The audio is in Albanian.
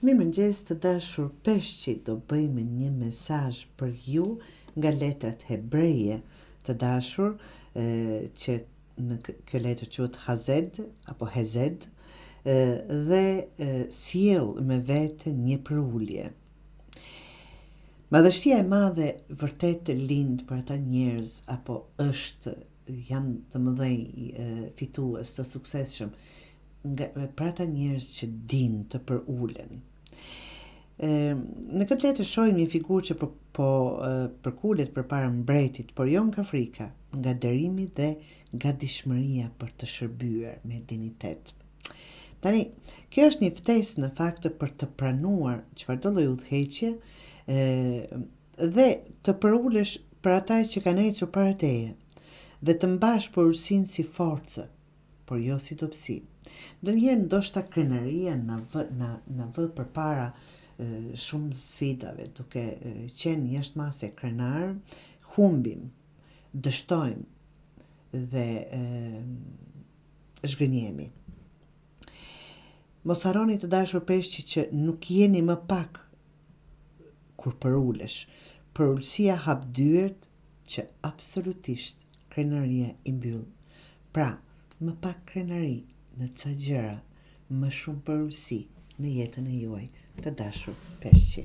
Mirëmëngjes të dashur peshqi do bëjmë një mesazh për ju nga letrat hebreje të dashur që në kjo letër quhet Hazed apo Hezed dhe sjell me vete një përulje. Madhështia e madhe vërtet lind për ata njerëz apo është janë të mëdhenj fitues të suksesshëm nga për ata njerëz që dinë të përulen. E, në këtë letër shohim një figurë që po, po përkulet përpara mbretit, por jo nga frika, nga nderimi dhe gatishmëria për të shërbyer me dinjitet. Tani, kjo është një ftesë në fakt për të pranuar çfarëdo lloj udhëheqje e, dhe të përulesh për ata që kanë ecur para teje dhe të mbash përulësinë si forcë, por jo si dobësi. Ndonjëherë ndoshta krenaria na vë na na vë përpara shumë sfidave, duke qenë jashtë mase krenar, humbim, dështojmë dhe zhgënjehemi. Mos harroni të dashur peshqi që nuk jeni më pak kur përulesh. Përulësia hap dyert që absolutisht krenaria i mbyll. Pra, më pak krenari në ca gjëra, më shumë përulësi në jetën e juaj, të dashur peshqi.